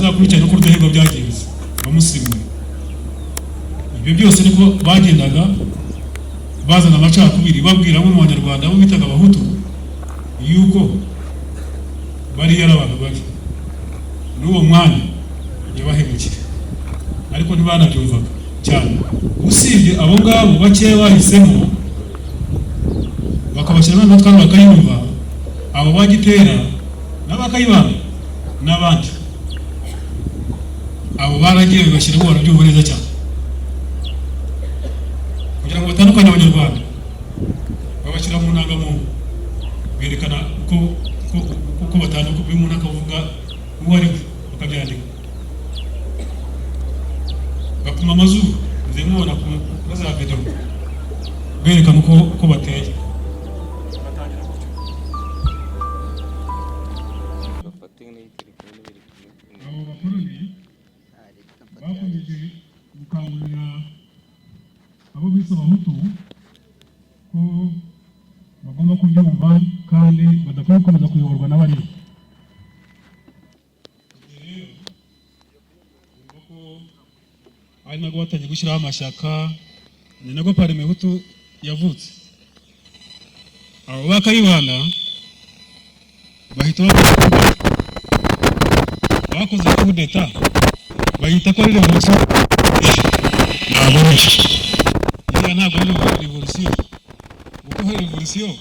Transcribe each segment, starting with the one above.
Muzakurikirane uko Rudahigwa byagenze bamusimbuye. Ibyo byose niko bagendaga bazana amacakubiri, babwira bamwe mu Banyarwanda bo bitaga Abahutu yuko bariya ari abantu babi, n'uwo mwanya yabahemukiye, ariko ntibanabyumvaga cyane, usibye abo ngabo bakeya bahisemo bakabashyiramo amatwara bakayumva, abo bagitera n'abakayibanda n'abandi. Abo baragiye bashyiramo, barabyumva neza cyane, kugira ngo batandukanye Abanyarwanda, babashyira mu ndangamuntu, berekana uko batandukanye, buri muntu akavuga uwo ari we, bakabyandika, bapima amazuru, muze mubona kuri za videwo berekana uko bateye, batangira gutyo. Bafate n'iyi telefone biri kumwe. Abo bakoloni bakomeje gukangurira abo bise Abahutu ko bagomba kubyumva kandi badakwiye gukomeza kuyoborwa na bariya. Ibyo rero urumva ko ari nabwo batangiye gushyiraho amashyaka, ni nabwo Parmehutu yavutse. Abo ba Kayibanda bahita bakoze kudeta, bayita ko ari revolution. Ntabwo ari iriya, ntabwo ari revolution, kuko revolution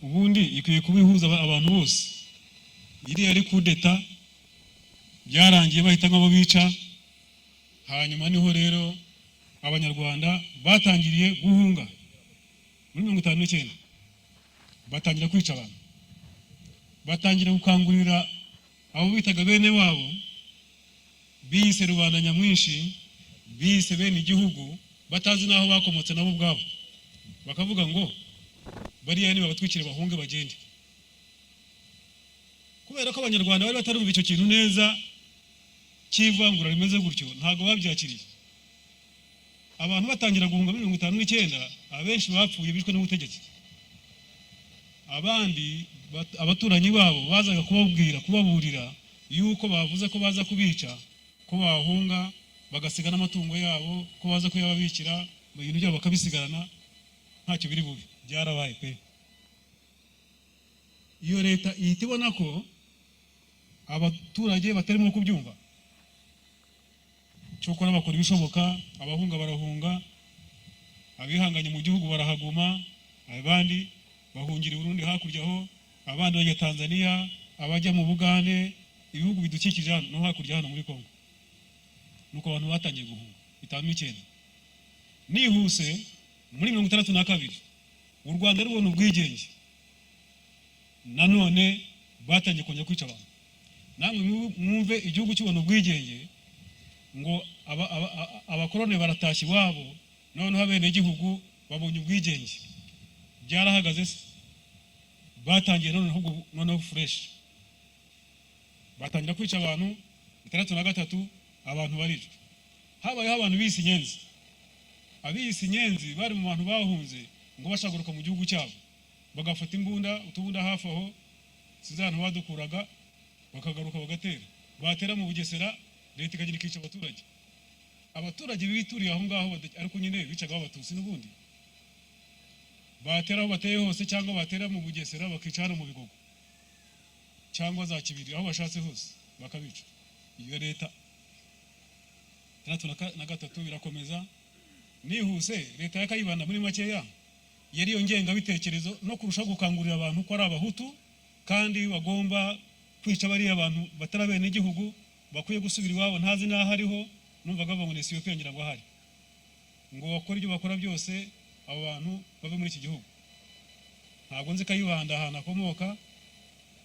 ubundi ikwiye kuba ihuza abantu bose. Iriya ari kudeta, byarangiye bahita nk'abo bica. Hanyuma niho rero Abanyarwanda batangiriye guhunga muri 59, batangira kwica abantu, batangira gukangurira abo bitaga bene wabo, biyise rubanda nyamwinshi, biyise bene igihugu, batazi n'aho bakomotse nabo ubwabo, bakavuga ngo bariya ni babatwikire bahunge bagende. Kubera ko Abanyarwanda bari batarumva icyo kintu neza cy'ivangura rimeze gutyo, ntabwo babyakiriye. Abantu batangira guhunga muri 59, abenshi bapfuye bishwe n'ubutegetsi, abandi abaturanyi babo bazaga kubabwira, kubaburira yuko bavuze ko baza kubica, ko bahunga bagasiga n'amatungo yabo, ko baza kuyababikira, mu bintu byabo bakabisigarana, ntacyo biri bube. Byarabaye pe. Iyo leta ihita ibona ko abaturage batarimo kubyumva, cyokora bakora ibishoboka, abahunga barahunga, abihanganye mu gihugu barahaguma, abandi bahungira i Burundi hakurya aho, abandi bajya Tanzania, abajya mu Bugande, ibihugu bidukikije hano no hakurya hano muri Congo. Nuko abantu batangiye guhunga 59. Nihuse, muri 62 u Rwanda rubona ubwigenge, nanone batangiye kongera kwica abantu. Namwe mwumve, igihugu kibona ubwigenge ngo abakoloni baratashye iwabo, noneho abenegihugu babonye ubwigenge, byarahagaze se? Batangiye noneho noneho fresh, batangira kwica abantu. 63 abantu baricwa, habayeho abantu bise Inyenzi. Abiyise Inyenzi bari mu bantu bahunze ngo bashagaruka mu gihugu cyabo, bagafata imbunda, utubunda hafi aho, sinzi ahantu badukuraga, bakagaruka bagatera. Batera mu Bugesera, leta ikagenda ikica abaturage, abaturage bituriye aho ngaho, ariko nyine bicaga Abatutsi n'ubundi. Batera aho bateye hose, cyangwa batera mu Bugesera bakica hano mu Bigogo cyangwa za Kibiri, aho bashatse hose bakabica. Iyo leta 63 birakomeza. Nihuse, leta ya Kayibanda muri makeya yari iyo ngengabitekerezo no kurushaho gukangurira abantu ko ari Abahutu kandi bagomba kwica bariya abantu batari abenegihugu, bakwiye gusubira iwabo, ntazi n'aho ariho. Numvaga bavuga ngo ni Ethiopia, ngira ngo ahari, ngo bakore ibyo bakora byose abo bantu bave muri iki gihugu. Ntabwo nzi Kayibanda ahantu akomoka,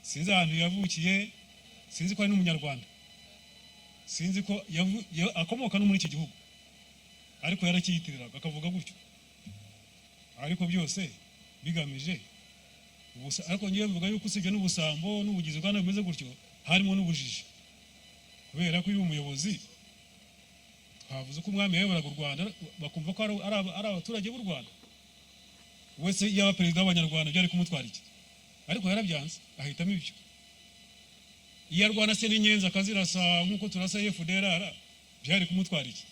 sinzi ahantu yavukiye, sinzi ko ari n'Umunyarwanda, sinzi ko akomoka no muri iki gihugu, ariko yarakiyitiriraga akavuga gutyo, ariko byose bigamije ubusa. Ariko ngiye mvuga yuko usibye n'ubusambo n'ubugizi bwa nabi bumeze gutyo, harimo n'ubujiji, kubera ko iyo umuyobozi, twavuze ko umwami yayoboraga u Rwanda, bakumva ko ari abaturage b'u Rwanda wese, yaba perezida w'Abanyarwanda byari kumutwara iki? Ariko yarabyanze, ahitamo ibyo. Iyo arwana se n'inyenzi akazirasa nk'uko turasa FDLR, byari kumutwara iki?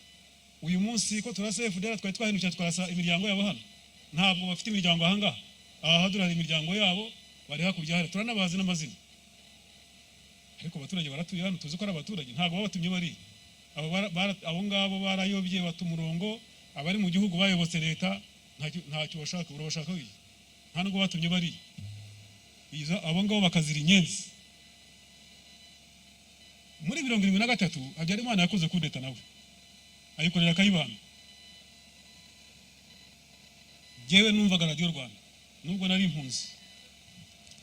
Uyu munsi ko turasa FDLR, twari twahindukira twarasa imiryango yabo hano? Ntabwo bafite imiryango ahangaha. Aha hadura imiryango yabo, bari hakurya hariya, turanabazi n'amazina. Ariko abaturage baratuye hano, tuzi ko ari abaturage, ntabwo babatumye bariya. Abo ngabo barayobye, bata umurongo. Abari mu gihugu bayobotse leta, ntacyo bashaka. Urabashaka iki? Nta nubwo batumye bariya. Abo ngabo bakazira inyenzi. Muri 73 Habyarimana yakoze kudeta, nawe ayikorera Kayibanda. Jyewe numvaga Radiyo Rwanda nubwo nari impunzi,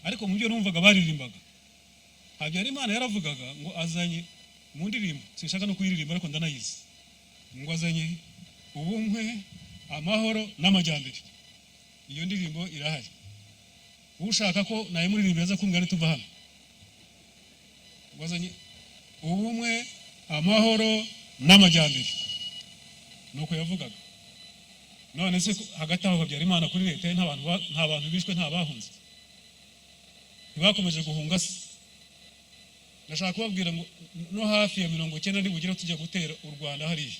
ariko mu byo numvaga baririmbaga, Habyarimana yaravugaga ngo azanye mu ndirimbo, sinshaka no kuyiririmba ariko ndanayizi, ngo azanye ubumwe, amahoro n'amajyambere. Iyo ndirimbo irahari, ushaka ko nayimuririmbira aza kumbwira tuva hano. Ngo azanye ubumwe, amahoro n'amajyambere, nuko yavugaga. None se hagati aho Habyarimana kuri leta ye nta bantu bishwe, nta bahunze? Ntibakomeje guhunga se? Ndashaka kubabwira ngo no hafi ya 90 nibugera tujya gutera u Rwanda hariya,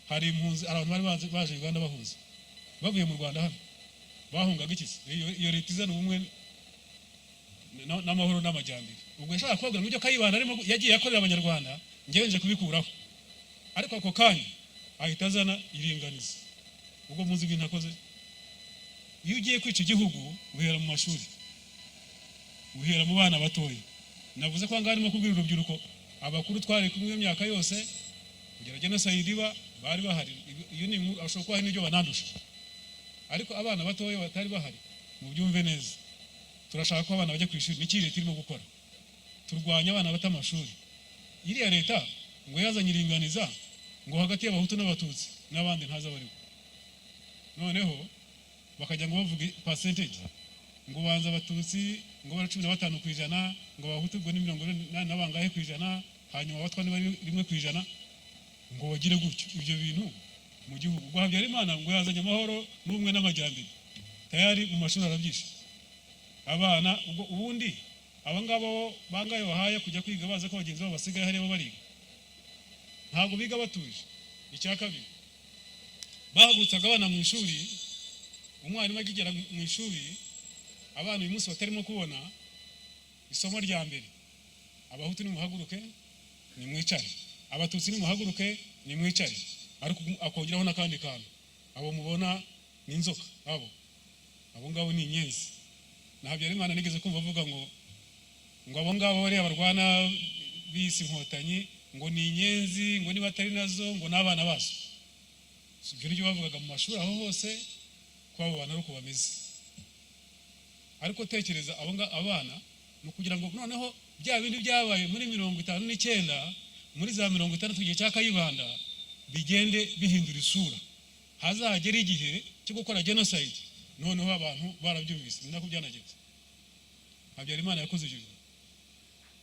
hari impunzi, hari abantu bari baje Uganda bahunze, bavuye mu Rwanda hano. Bahungaga iki se? Iyo leta izana ubumwe n'amahoro n'amajyambere. Ubwo yashaka kubabwira ngo ibyo Kayibanda arimo yagiye akorera Abanyarwanda, njyewe nje kubikuraho. Ariko ako kanya ahita azana iringaniza. Ubwo muzi ibintu akoze. Iyo ugiye kwica igihugu, uhera mu mashuri, uhera mu bana batoya. Navuze ko ahangaha arimo kubwira urubyiruko. Abakuru twari kumwe imyaka yose kugera jenoside iba, bari bahari. Iyo ni inkuru, ashobora kuba hari n'ibyo banandusha. Ariko abana batoya batari bahari, mubyumve neza. Turashaka ko abana bajya ku ishuri. Niki leta irimo gukora? Turwanya abana bata amashuri. Iriya leta ngo yazanye iringaniza, ngo hagati y'Abahutu n'Abatutsi n'abandi ntazi abaribo. Noneho bakajya ngo bavuga percentage, ngo banza Abatutsi ngo bara 15%, ngo Abahutu ubwo ni 80 na bangahe ku ijana, hanyuma Abatwa niba ari 1%, ngo bagire gutyo ibyo bintu mu gihugu. Ubwo Habyarimana ngo yazanye amahoro n'ubumwe n'amajyambere, tayari mu mashuri arabyishe abana. Ubwo ubundi aba ngabo bangahe bahaye kujya kwiga, baza ko bagenzi babo basigaye hariya bo bariga? Ntabwo biga batuje. Icya kabiri, bahagurutsaga abana mu ishuri. Umwarimu akigera mu ishuri, abana uyu munsi batarimo kubona isomo rya mbere: "Abahutu nimuhaguruke, nimwicare. Abatutsi nimuhaguruke, nimwicare." Ariko akongeraho n'akandi kantu: "Abo mubona ni inzoka, abo ngabo ni inyenzi." Na Habyarimana nigeze kumva avuga ngo abo ngabo bariya barwana bise Inkotanyi ngo ni inyenzi, ngo niba atari nazo ngo ni abana bazo. Ibyo nibyo bavugaga mu mashuri aho hose, ko abo bantu ari uko bameze. Ariko tekereza abo abana, ni ukugira ngo noneho bya bindi byabaye muri 59, muri za 60, igihe cya Kayibanda, bigende bihindura isura, hazagera igihe cyo gukora genocide noneho abantu barabyumvise. Ni nako byanagenze. Habyarimana yakoze ibyo bintu.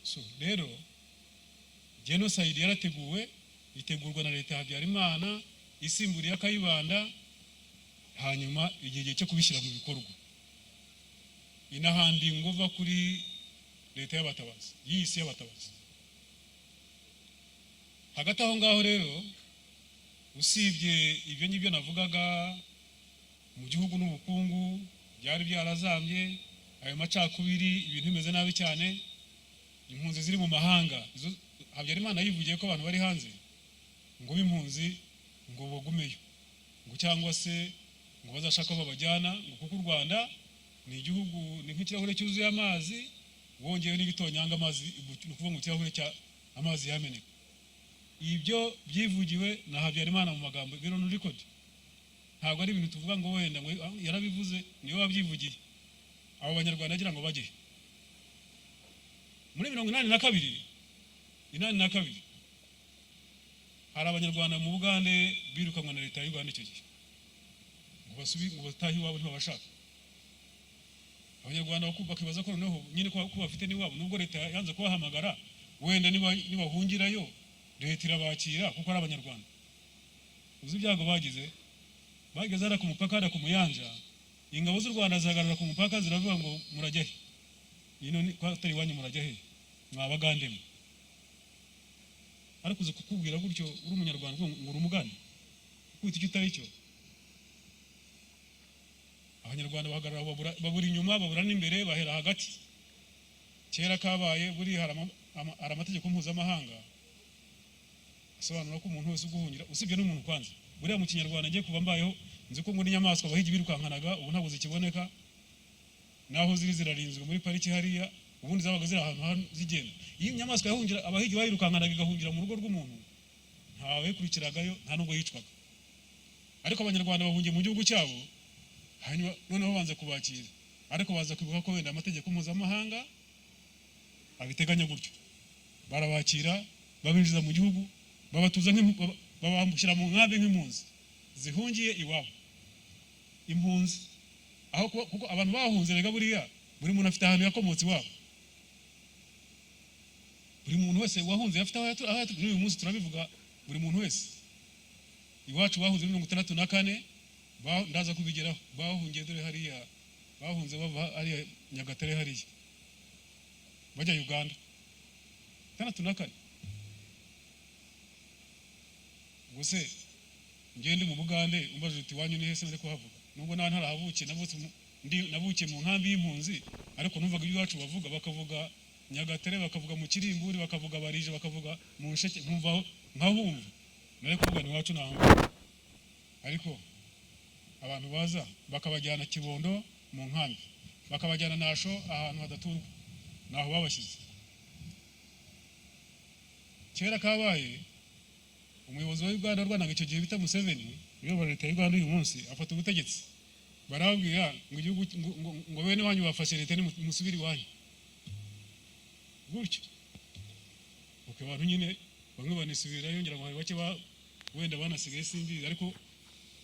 So rero genocide yarateguwe, itegurwa na leta ya Habyarimana isimburiye Kayibanda. Hanyuma igihe cyo kubishyira mu bikorwa, inahandi nguva kuri leta y'Abatabazi, y'isi y'Abatabazi. Hagati aho ngaho rero, usibye ibyo ngibyo navugaga, mu gihugu n'ubukungu byari byarazambye, ayo macakubiri, ibintu bimeze nabi cyane, impunzi ziri mu mahanga. Habyarimana yivugiye ko abantu bari hanze ngo b'impunzi ngo bagumeyo, ngo cyangwa se ngo bazashaka aho babajyana, ngo kuko u Rwanda ni igihugu ni nk'ikirahure cyuzuye amazi, wongeyeho n'igitonyanga amazi, ni ukuvuga ngo ikirahure cya amazi yameneka. Ibyo byivugiwe na Habyarimana mu magambo, biri on record. Ntabwo ari ibintu tuvuga ngo wenda ngo yarabivuze, niwe wabyivugiye. Abo Banyarwanda agira ngo bajye muri 82, 82, hari Abanyarwanda mu Bugande birukanwa na leta ya Uganda icyo gihe, ngo ngo batahe iwabo, ntibabashaka. Abanyarwanda bakibaza ko noneho nyine ko bafite n'iwabo, nubwo leta yanze kubahamagara, wenda nibahungirayo leta irabakira kuko ari Abanyarwanda. Uzi ibyago bagize? Bageze hariya ku mupaka, hariya ku Muyanja, ingabo z'u Rwanda zihagarara ku mupaka, ziravuga ngo: "Murajya he? Ino ko atari iwanyu, murajya he mwabagandemo?" Ariko uzi kukubwira gutyo uri Umunyarwanda ngo uri Umugande, kwita icyo utari cyo. Abanyarwanda bahagarara aho, babura inyuma, babura n'imbere, bahera hagati. Kera kabaye, buriya hari amategeko mpuzamahanga asobanura ko umuntu wese uguhungira, usibye n'umuntu kwanza, buriya mu Kinyarwanda, ngiye kuva mbayeho nzi ko ngo n'inyamaswa abahigi birukankanaga, ubu ntabwo zikiboneka, naho ziri zirarinzwe muri pariki hariya. Ubundi zabaga ziri ahantu zigenda. Iyo inyamaswa yahungira, abahigi bayirukankanaga, igahungira mu rugo rw'umuntu, ntawayikurikiragayo, nta nubwo yicwaga. Ariko Abanyarwanda bahungiye mu gihugu cyabo, hanyuma noneho banza kubakira, ariko baza kwibuka ko wenda amategeko mpuzamahanga abiteganya gutyo, barabakira, babinjiza mu gihugu, babatuza babashyira mu nkambi nk'impunzi zihungiye iwabo. Impunzi aho kuba, kuko abantu bahunze rega buriya buri muntu afite ahantu yakomotse iwabo. Buri muntu wese wahunze afite aho. N'uyu munsi turabivuga, buri muntu wese iwacu bahunze 64, ndaza kubigeraho. Bahungiye dore hariya, bahunze bava hariya Nyagatare hariya bajya Uganda 64. Ubwo se njyewe ndi mu Bugande, umbajije uti iwanyu ni hese, nari kuhavuga, nubwo nawe ntarahavukiye. Navukiye mu nkambi y'impunzi, ariko numvaga ibyo iwacu bavuga, bakavuga Nyagatare, bakavuga mu Kirimburi, bakavuga Barije, bakavuga mu Nsheke, nkumva nkahumva, nari kuvuga ni iwacu naho. Ariko abantu baza bakabajyana Kibondo mu nkambi, bakabajyana Nasho ahantu hadaturwa, naho babashyize. Kera kabaye, umuyobozi wa Uganda warwanaga icyo gihe bita Museveni, uyobora leta ya Uganda uyu munsi, afata ubutegetsi, barababwira ngo igihugu ngo bene wanyu bafashe leta, nimusubire iwanyu gutyo. Uko abantu nyine bamwe banisubirayo, ngira ngo hari bake wenda banasigaye, simbizi, ariko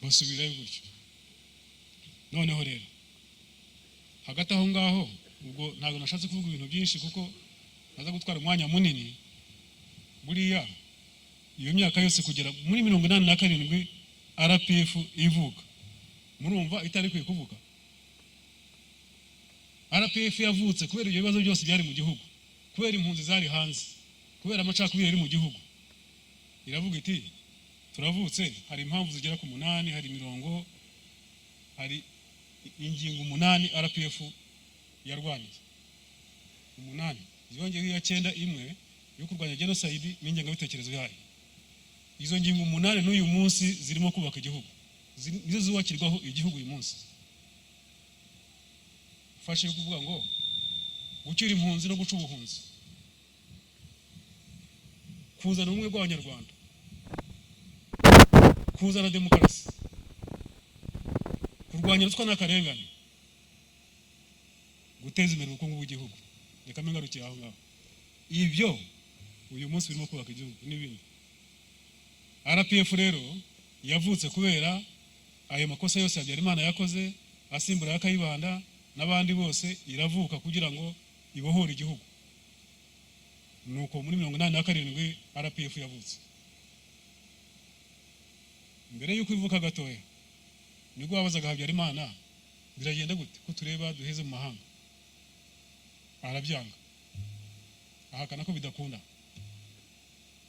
basubirayo gutyo. Noneho rero hagati aho ngaho, ubwo ntabwo nashatse kuvuga ibintu byinshi kuko naza gutwara umwanya munini. Buriya iyo myaka yose kugera muri 87 RPF ivuka, murumva itari ikwiye kuvuka? RPF yavutse kubera ibyo bibazo byose byari mu gihugu, kubera impunzi zari hanze, kubera amacakubiri yari mu gihugu. Iravuga iti turavutse, hari impamvu zigera ku munani, hari imirongo, hari ingingo umunani RPF yarwaniye, umunani ziyongeyeho iya cyenda imwe yo kurwanya genocide n'ingengabitekerezo yayo. Izo ngingo umunani n'uyu munsi zirimo kubaka igihugu, nizo zubakirwaho igihugu uyu munsi. Ufashe kuvuga ngo gucyura impunzi no guca ubuhunzi, kuzana ubumwe bw'Abanyarwanda, kuzana demokarasi, kurwanya ruswa n'akarengane, guteza imbere ubukungu bw'igihugu. Reka mbe ngarukiye aho ngaho. Ibyo uyu munsi birimo kubaka igihugu n'ibindi. RPF rero yavutse kubera ayo makosa yose Habyarimana yakoze asimbura ya Kayibanda n'abandi bose. Iravuka kugira ngo ibohore igihugu. Nuko muri 87 RPF yavutse. Mbere y'uko ivuka gatoya, nibwo babazaga Habyarimana: biragenda gute ko tureba duheze mu mahanga? Arabyanga, ahakana ko bidakunda,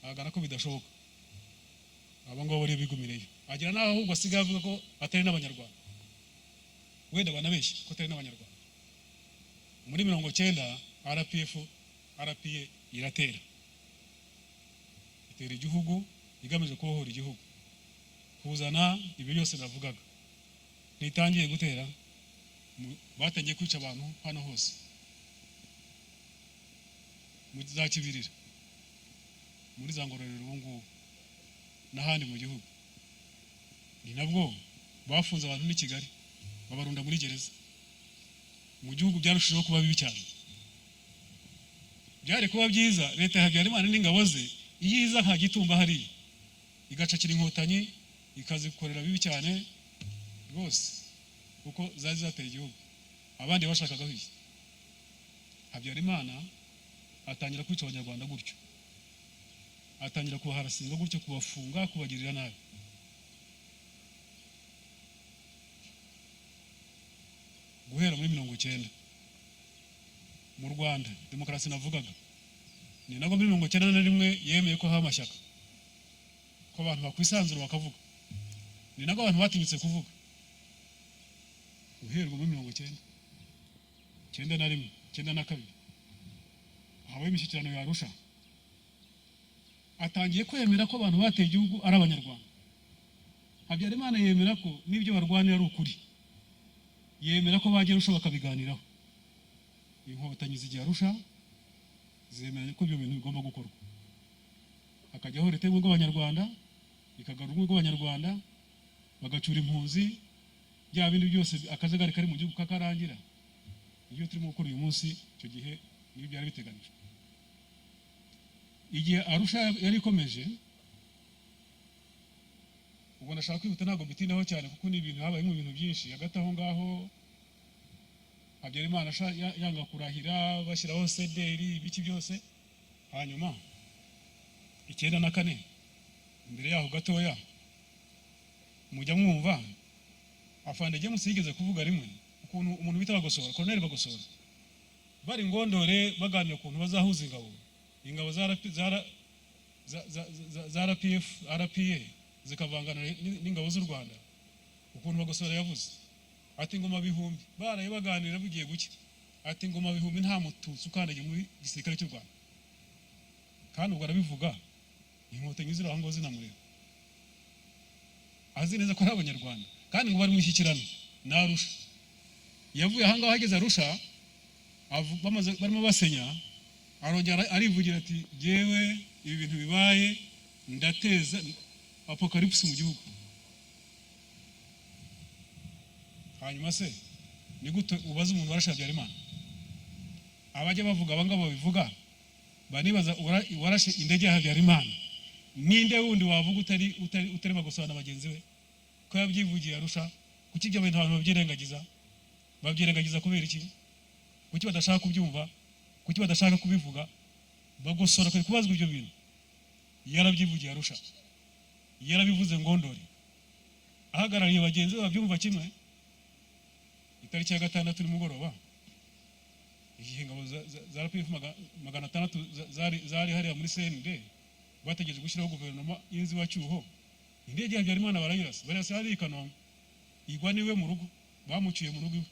ahakana ko bidashoboka. Abo ngabo bari bigumireyo, agira n'aho ahubwo asigaye avuga ko atari n'Abanyarwanda, wenda banabeshye ko atari n'Abanyarwanda. Muri 90 RPF, RPA iratera, itera igihugu igamije kubohora igihugu, kuzana ibyo byose navugaga. Ntitangiye gutera, batangiye kwica abantu hano hose mu za Kibirira, muri za Ngororero ubu ngubu n'ahandi mu gihugu. Ni nabwo bafunze abantu n'i Kigali, babarunda muri gereza. Mu gihugu byarushijeho kuba bibi cyane. Byari kuba byiza leta ya Habyarimana n'ingabo ze iyo iza nka Gitumba hariya, igacakira Inkotanyi, ikazikorera bibi cyane rwose, kuko zari zateye igihugu. Abandi bashakaga iki? Habyarimana atangira kwica Abanyarwanda gutyo, atangira kubaharasinga gutyo, kubafunga, kubagirira nabi. Guhera muri 90 mu Rwanda, demokarasi navugaga Ni nabwo muri 91 yemeye ko haba amashyaka, ko abantu bakwisanzura bakavuga. Ni nabwo abantu batinyutse kuvuga guherwa muri 90, 91, 92 habaho imishyikirano ya Arusha. Atangiye kwemera ko abantu bateye igihugu ari Abanyarwanda. Habyarimana yemera ko n'ibyo barwanira ari ukuri, yemera ko bajya Arusha bakabiganiraho. Inkotanyi zijya Arusha, zemeranya ko ibyo bintu bigomba gukorwa, hakajyaho leta y'ubumwe bw'Abanyarwanda, ikagarura ubumwe bw'Abanyarwanda, bagacyura impunzi, bya bindi byose, akajagari kari mu gihugu kakarangira. Ibyo turimo gukora uyu munsi, icyo gihe nibyo byari biteganijwe. Igihe Arusha yari ikomeje, ubwo ndashaka kwihuta, ntabwo mbitindaho cyane kuko ni ibintu habayemo ibintu byinshi hagati aho ngaho. Habyarimana yanga kurahira, bashyiraho CDR, ibiki byose. Hanyuma 94, imbere yaho gatoya, mujya mwumva afande James yigeze kuvuga rimwe ukuntu umuntu bita Bagosora, Colonel Bagosora, bari Ngondore baganira ukuntu bazahuza ingabo za RP, za RPF, RPA zikavangana n'ingabo z'u Rwanda. Ukuntu Bagosora yavuze ati: "Ngoma bihumbi," baraye baganira bugiye gucya, ati: "Ngoma bihumbi, nta Mututsi ukandagiye muri gisirikare cy'u Rwanda." Kandi ubwo arabivuga Inkotanyi ziri aho ngaho zinamureba, azi neza ko ari Abanyarwanda, kandi ngo bari mu ishyikirano na Arusha. Yavuye aha ngaho ageze Arusha, bamaze barimo basenya, arongera arivugira ati: "Jyewe ibi bintu bibaye ndateza apocalypse mu gihugu." Hanyuma se ni gute ubaza umuntu warashe Habyarimana? Abajya bavuga, abangaba babivuga, banibaza warashe indege ya Habyarimana ninde wundi wavuga utari Bagosora na bagenzi be, ko yabyivugiye Arusha? Kuki ibyo bintu abantu babyirengagiza? Babyirengagiza kubera iki? Kuki badashaka kubyumva? Kuki badashaka kubivuga? Bagosora akwiye kubazwa ibyo bintu. Yarabyivugiye Arusha, yarabivuze Ngondore, ahagarariye bagenzi be babyumva kimwe. Itariki ya 6 nimugoroba, igihe ingabo za RPF 600 zari hariya muri CND bategereje gushyiraho guverinoma y'inzibacyuho, indege ya Habyarimana barayirasa, barayirasa hariya i Kanombe, igwa niwe mu rugo. Bamuciye mu rugo iwe,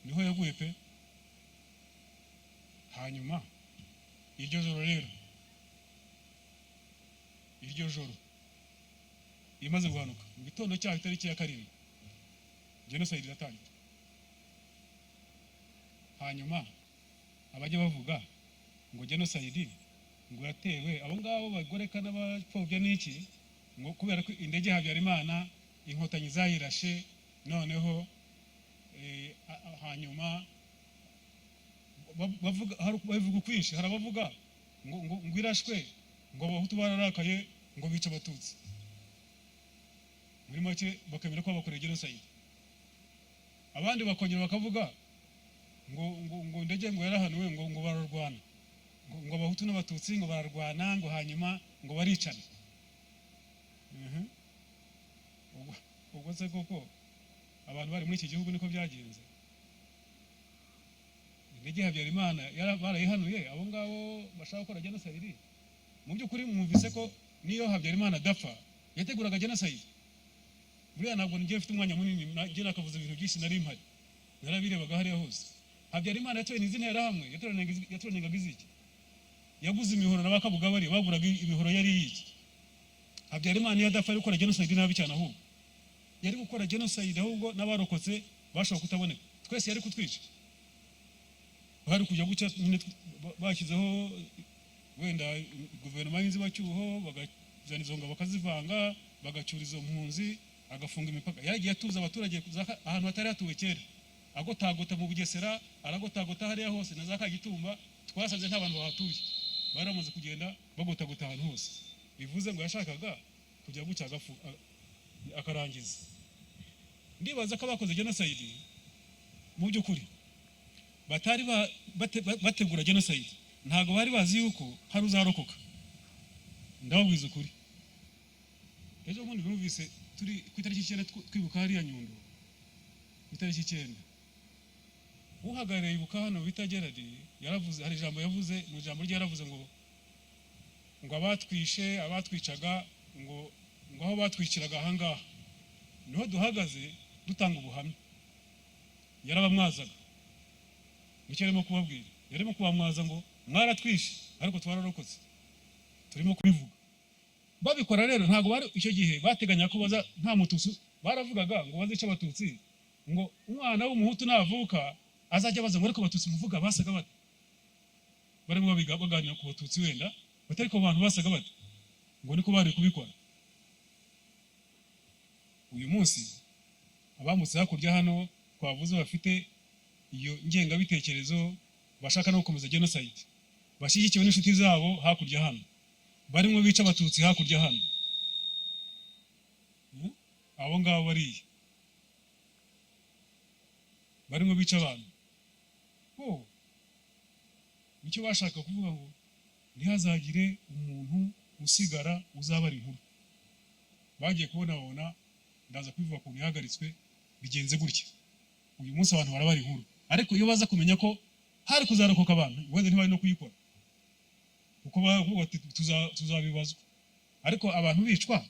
niho yaguye pe. Hanyuma iryo joro rero, iryo joro imaze guhanuka, mu gitondo cyaho itariki ya 7, jenoside iratangira. Hanyuma abajya bavuga ngo jenoside ngo yatewe abo ngabo bagoreka n'abapfobya n'iki, ngo kubera ko indege ya Habyarimana Inkotanyi zayirashe, noneho hanyuma bavuga, hari babivuga ukwinshi. Hari abavuga ngo irashwe, ngo Abahutu bararakaye, ngo bica Abatutsi, muri make bakemera ko babakoreye jenoside. Abandi bakongera bakavuga ngo indege ngo yarahanuwe, ngo bararwana, ngo Abahutu n'Abatutsi ngo bararwana, ngo hanyuma ngo baricana. Ubwo se koko abantu bari muri iki gihugu niko byagenze? Indege ya Habyarimana barayihanuye abo ngabo bashaka gukora jenoside. Mu by'ukuri mwumvise ko niyo Habyarimana adapfa yateguraga jenoside. Buriya ntabwo ngiye mfite umwanya munini, njye nakavuze ibintu byinshi, nari mpari, narabirebaga hariya hose. Habyarimana yatoye n'izi Nterahamwe, yatoranyaga iziki? Yaguze imihoro na bakabuga bari baguraga imihoro yari iyiki? Habyarimana iyo adapfa yari gukora jenoside nabi cyane, ahubwo yari gukora jenoside, ahubwo n'abarokotse bashobora kutaboneka, twese yari kutwica. Hari kujya gucya nyine bashyizeho wenda guverinoma y'inzibacyuho, bagazana izo ngabo bakazivanga, bagacyura izo mpunzi, agafunga imipaka. Yaragiye atuza abaturage ahantu hatari hatuwe kera, agotagota mu Bugesera, aragotagota hariya hose na za Kagitumba, twasanze nta bantu bahatuye, bari bamaze kugenda bagotagota ahantu hose. Bivuze ngo yashakaga kujya gucya agafu akarangiza. Ndibaza ko abakoze jenoside mu by'ukuri batari bategura jenoside, ntabwo bari bazi yuko hari uzarokoka. Ndababwiza ukuri, ejo bundi numvise turi ku itariki 9 twibuka hariya Nyundo, ku itariki 9. Uhagarariye Ibuka hano bita Gerard yaravuze, hari ijambo yavuze, mu ijambo rye yaravuze ngo abatwishe, abatwicaga, ngo aho batwiciraga ahangaha niho duhagaze dutanga ubuhamya. Yarabamwazaga, nicyo arimo kubabwira, yarimo kubamwaza ngo mwaratwishe ariko twararokotse, turimo kubivuga. Babikora rero ntabwo bari icyo gihe bateganya ko baza nta Mututsi. Baravugaga ngo bazice Abatutsi, ngo umwana w'Umuhutu navuka azajya abaza ngo ariko Abatutsi muvuga basaga bate? Barimo babiga baganira ku Batutsi wenda batari ko abantu basaga bate, ngo niko bari kubikora. Uyu munsi abambutse hakurya hano twavuze bafite iyo ngengabitekerezo, bashaka no gukomeza genocide, bashyigikiwe n'inshuti zabo hakurya hano, barimo bica Abatutsi hakurya hano. Abo ngabo bariya barimo bica abantu bo, nicyo bashaka kuvuga ngo ntihazagire umuntu usigara uzabara inkuru. Bagiye kubona babona, ndaza kubivuga ukuntu yahagaritswe, bigenze gutya. Uyu munsi abantu barabara inkuru, ariko iyo baza kumenya ko hari kuzarokoka abantu, wenda ntibari no kuyikora, kuko bavuga bati tuzabibazwa. Ariko abantu bicwa,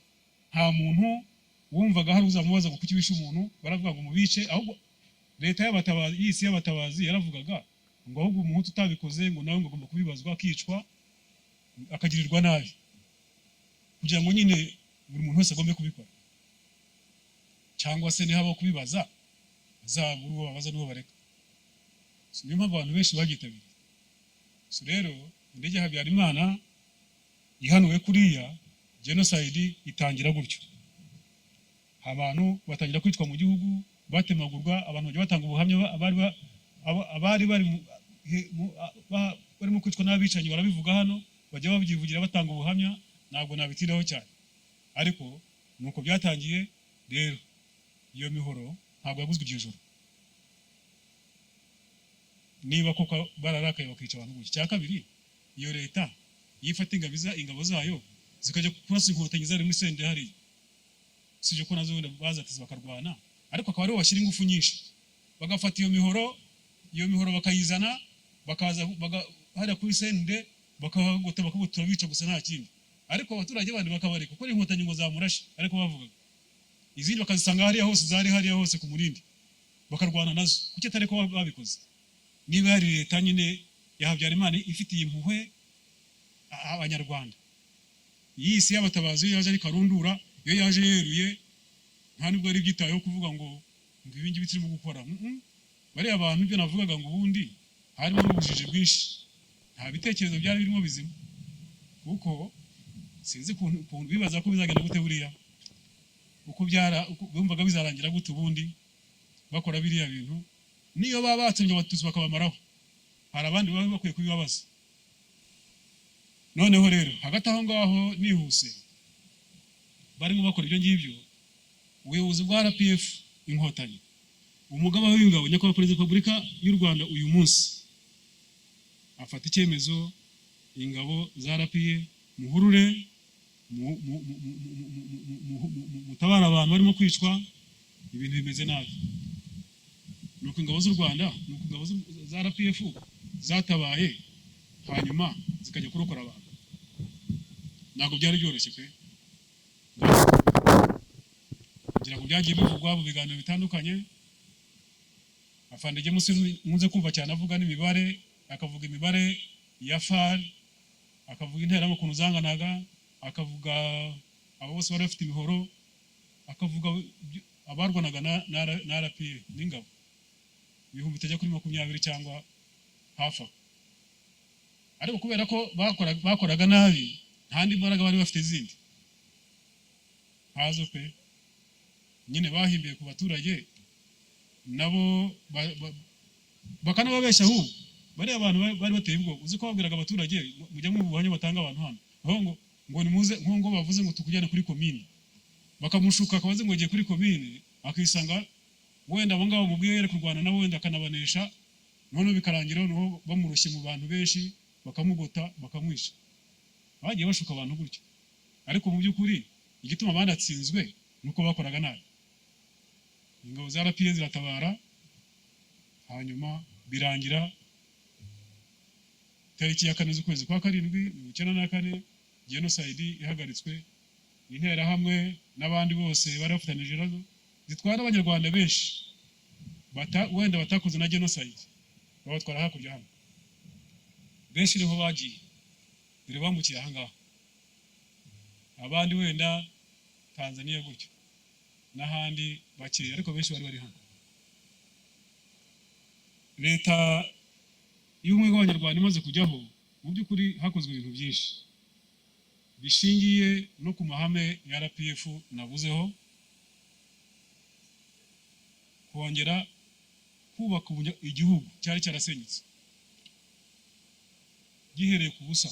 nta muntu wumvaga hari uzamubaza ngo kuki wishe umuntu. Baravuga ngo mubice. Ahubwo leta y'abatabazi, y'isi y'abatabazi, yaravugaga ngo ahubwo Umuhutu utabikoze ngo nawe ngo agomba kubibazwa, akicwa, akagirirwa nabi, kugira ngo nyine buri muntu wese agombe kubikora, cyangwa se nihabaho kubibaza azabura uwo babaza n'uwo bareka. So, niyo mpamvu abantu benshi babyitabiriye. So rero indege ya Habyarimana ihanuwe kuriya, genocide itangira gutyo, abantu batangira kwicwa mu gihugu, batemagurwa, abantu bajya batanga ubuhamya, abari bari barimo kwicwa n'abicanyi barabivuga hano, bajya babyivugira batanga ubuhamya. Ntabwo nabitindaho cyane, ariko nuko byatangiye. Rero iyo mihoro ntabwo yaguzwe iryo joro, niba koko bararakaye bakica abantu gutya. Icya kabiri, iyo leta iyo ifata ingabo zayo zikajya kurasa Inkotanyi zari muri CND hariya, usibye ko nazo wenda bazateze bakarwana, ariko akaba aribo bashyira ingufu nyinshi, bagafata iyo mihoro bakayizana, bakaza hariya kuri CND bakabagota, bakabutura, bica gusa nta kindi, ariko abaturage bandi bakabareka kuko ari Inkotanyi ngo zamurashe. Ariko bavugaga izindi bakazisanga hariya hose, zari hariya hose ku Murindi, bakarwana nazo. Kuki atari ko babikoze niba yari leta nyine ya Habyarimana ifitiye impuhwe Abanyarwanda? Iyi si y'abatabazi iyo yaje ari karundura, iyo yaje yeruye, nta nubwo yari ibyitayeho kuvuga ngo ibi ngibi turimo gukora. Bariya bantu, ibyo navugaga ngo ubundi harimo n'ubujiji bwinshi, nta bitekerezo byari birimo bizima, kuko sinzi ukuntu bibaza ko bizagenda gute buriya, uko byara uko bumvaga bizarangira gute ubundi bakora biriya bintu. Niyo baba batsembye Abatutsi bakabamaraho, hari abandi baba bakwiye kubibabaza. Noneho rero hagati aho ngaho, nihuse, barimo bakora ibyo ngibyo, ubuyobozi bwa RPF Inkotanyi, umugaba w'ingabo, nyakubahwa Perezida wa Repubulika y'u Rwanda uyu munsi, afata icyemezo: ingabo za RPA muhurure, mutabare abantu barimo kwicwa, ibintu bimeze nabi. Nuko ingabo z'u Rwanda, nuko ingabo za RPF zatabaye, hanyuma zikajya kurokora abantu. Ntabwo byari byoroshye pe, kugira ngo byagiye bivugwa mu biganiro bitandukanye. Afande James nkunze kumva cyane avuga n'imibare, akavuga imibare ya FAR, akavuga interahamwe ukuntu zanganaga, akavuga abo bose bari bafite imihoro, akavuga abarwanaga na RPA n'ingabo 20,000 bitagera kuri cyangwa hafi aho. Ariko kubera ko bakoraga nabi, nta ndi mbaraga bari bafite zindi, ntazo pe. Nyine bahimbiye ku baturage nabo bakanababeshya. Ahubwo bariya abantu bari bateye ubwoba. Uzi ko babwiraga abaturage, mujya mu buhamya batanga abantu hano, aho ngo nimuze, nko bavuze ngo tukujyane kuri komini, bakamushuka, akabaze ngo agiye kuri komini, akisanga wenda abo ngabo mubwiye yari kurwana nabo, wenda akanabanesha, noneho bikarangira noneho bamurushye mu bantu benshi, bakamugota, bakamwica. Bagiye bashuka abantu gutyo, ariko mu by'ukuri igituma banatsinzwe ni uko bakoraga nabi. Ingabo za RPA ziratabara, hanyuma Birangira tariki ya 4 z'ukwezi kwa 7 1994 genocide ihagaritswe. Interahamwe n'abandi bose bari bafatanije nazo zitwara Abanyarwanda benshi wenda batakoze na genocide, babatwara hakurya hano. Benshi niho bagiye, dore bambukiye ahangaha, abandi wenda Tanzania gutyo n'ahandi bakeya, ariko benshi bari bari hano. Leta y'Ubumwe bw'Abanyarwanda imaze kujyaho, mu by'ukuri hakozwe ibintu byinshi bishingiye no ku mahame ya RPF navuzeho: kongera kubaka igihugu cyari cyarasenyutse gihereye ku busa,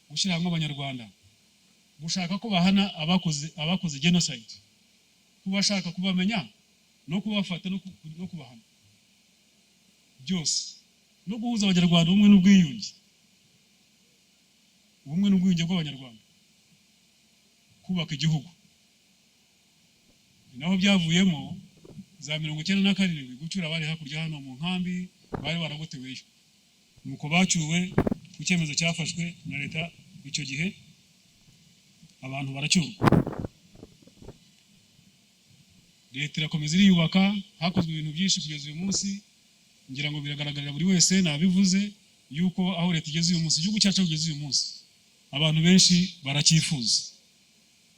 gushyira hamwe Abanyarwanda, gushaka ko bahana abakoze genocide, kubashaka, kubamenya no kubafata no kubahana byose, no guhuza Abanyarwanda, ubumwe n'ubwiyunge, ubumwe n'ubwiyunge bw'Abanyarwanda, kubaka igihugu. Ni naho byavuyemo za 97 gucyura abari hakurya hano mu nkambi bari baragoteweyo. Nuko bacyuwe ku cyemezo cyafashwe na leta icyo gihe, abantu baracyurwa. Leta irakomeza iriyubaka, hakozwe ibintu byinshi kugeza uyu munsi. Ngira ngo biragaragarira buri wese, nabivuze yuko aho leta igeze uyu munsi, igihugu cyacu aho kigeze uyu munsi, abantu benshi baracyifuza.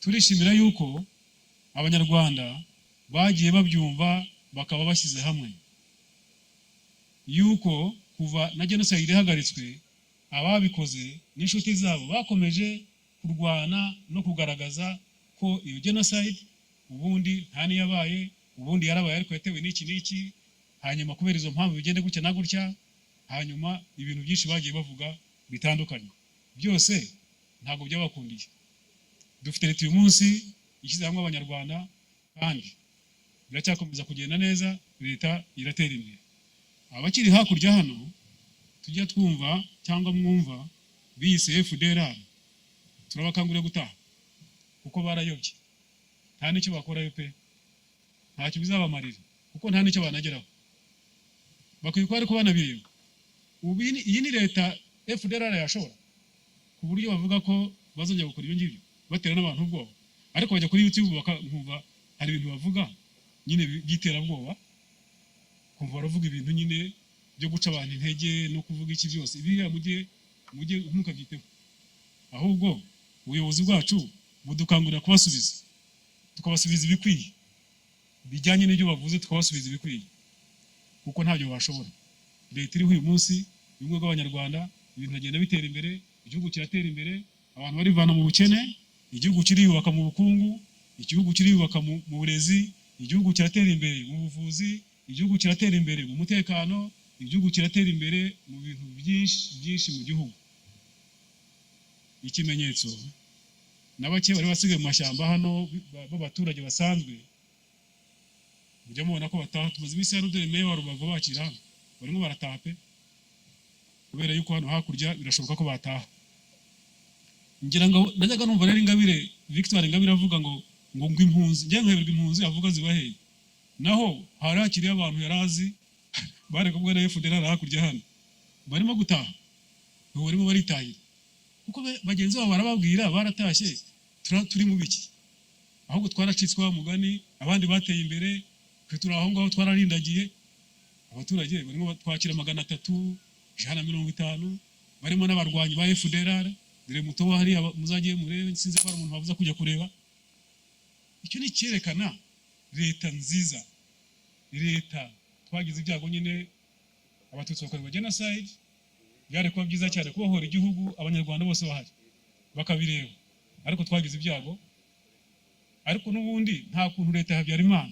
Turishimira yuko Abanyarwanda bagiye babyumva, bakaba bashyize hamwe, yuko kuva na genocide ihagaritswe, ababikoze n'inshuti zabo bakomeje kurwana no kugaragaza ko iyo genocide ubundi nta niyabaye, ubundi yarabaye ariko yatewe n'iki n'iki, hanyuma kubera izo mpamvu bigende gutya na gutya. Hanyuma ibintu byinshi bagiye bavuga bitandukanye byose ntabwo byabakundiye. Dufite leta uyu munsi ishyize hamwe Abanyarwanda, kandi biracyakomeza kugenda neza, leta iratera imbere. Abakiri hakurya hano tujya twumva cyangwa mwumva biyise FDLR, turabakangurira gutaha kuko barayobye. Nta n'icyo bakorayo pe, ntacyo bizabamarira kuko nta n'icyo banageraho. Bakwiye kuba ariko banabireba. Ubu iyi ni leta FDLR yashobora ku buryo bavuga ko bazongera gukora ibyo ngibyo, batera n'abantu ubwoba. Ariko bajya kuri YouTube bakumva hari ibintu bavuga nyine by'iterabwoba, kumva baravuga ibintu nyine byo guca abantu intege no kuvuga iki byose. Biriya mujye ntukabyiteho, ahubwo ubuyobozi bwacu budukangurira kubasubiza, tukabasubiza ibikwiye bijyanye n'ibyo bavuze, tukabasubiza ibikwiye kuko ntabyo bashobora. Leta iriho uyu munsi, ubumwe bw'Abanyarwanda, ibintu bigenda bitera imbere, igihugu kiratera imbere, abantu barivana mu bukene, igihugu kiriyubaka mu bukungu, igihugu kiriyubaka mu burezi, igihugu kiratera imbere mu buvuzi, igihugu kiratera imbere mu mutekano, igihugu kiratera imbere mu bintu byinshi byinshi mu gihugu. Ikimenyetso, na bake bari basigaye mu mashyamba hano b'abaturage basanzwe, mujya mubona ko bataha. Tumaze iminsi hano, dore meya wa Rubavu bakira hano, barimo barataha pe, kubera yuko hano hakurya birashoboka ko bataha. Ngira ngo najyaga numva rero Ingabire Victoire Ingabire avuga ngo impunzi, njye nkayoberwa impunzi avuga ziba hehe, naho hari hakiriyo abantu yari azi bari kumwe na FDLR hakurya hano barimo gutaha. Ubu barimo baritahira kuko bagenzi babo barababwira baratashye, turi mu biki? Ahubwo twaracitswe wa mugani, abandi bateye imbere, twe turi aho ngaho twararindagiye. Abaturage barimo twakira 300, 150, barimo n'abarwanyi ba FDLR. Dore muto hariya, muzagiye murebe, sinzi ko hari umuntu wabuza kujya kureba. Icyo ni icyerekana leta nziza. Leta twagize ibyago nyine, Abatutsi bakorerwa genocide. Byari kuba byiza cyane kubohora igihugu Abanyarwanda bose bahari bakabireba, ariko twagize ibyago. Ariko n'ubundi nta kuntu leta ya Habyarimana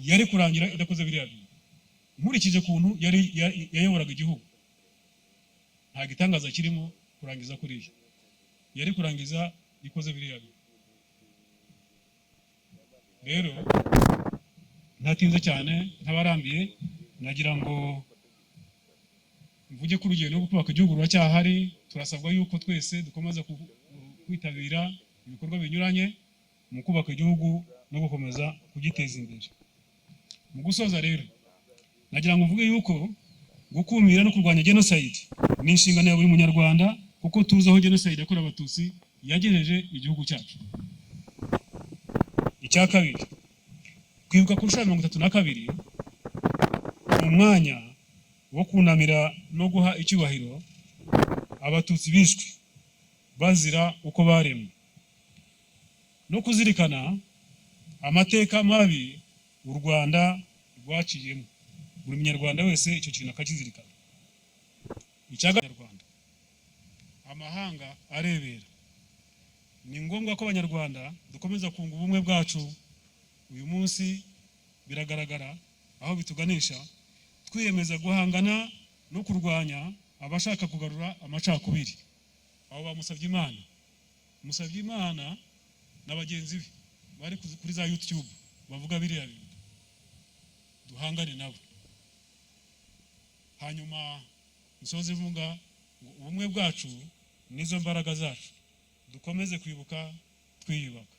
yari kurangira idakoze biriya bintu, nkurikije ukuntu yari yayoboraga igihugu. Nta gitangaza kirimo kurangiza kuriya, yari kurangiza ikoze biriya bintu. Rero ntatinze cyane, ntabarambiye, nagira ngo mvuge ko urugendo rwo kubaka igihugu ruracyahari. Turasabwa yuko twese dukomeza kwitabira ibikorwa binyuranye mu kubaka igihugu no gukomeza kugiteza imbere. Mu gusoza rero, Nagira ngo mvuge yuko gukumira no kurwanya genocide ni inshingano ya buri Munyarwanda, kuko tuzi aho genocide yakorewe Abatutsi yagejeje igihugu cyacu. Icya kabiri, kwibuka ku nshuro ya 32 ni umwanya wo kunamira no guha icyubahiro Abatutsi bishwe bazira uko baremwe, no kuzirikana amateka mabi u Rwanda rwaciyemo. Buri Munyarwanda wese icyo kintu akakizirikana. Icya Nyarwanda, amahanga arebera. Ni ngombwa ko Abanyarwanda dukomeza kunga ubumwe bwacu. Uyu munsi biragaragara aho bituganisha, twiyemeza guhangana no kurwanya abashaka kugarura amacakubiri. Abo ba Musabyimana, Musabyimana na bagenzi be bari kuri za YouTube bavuga biriya bintu, duhangane nabo. Hanyuma nsoze mvuga ngo ubumwe bwacu nizo mbaraga zacu. Dukomeze kwibuka twiyubaka.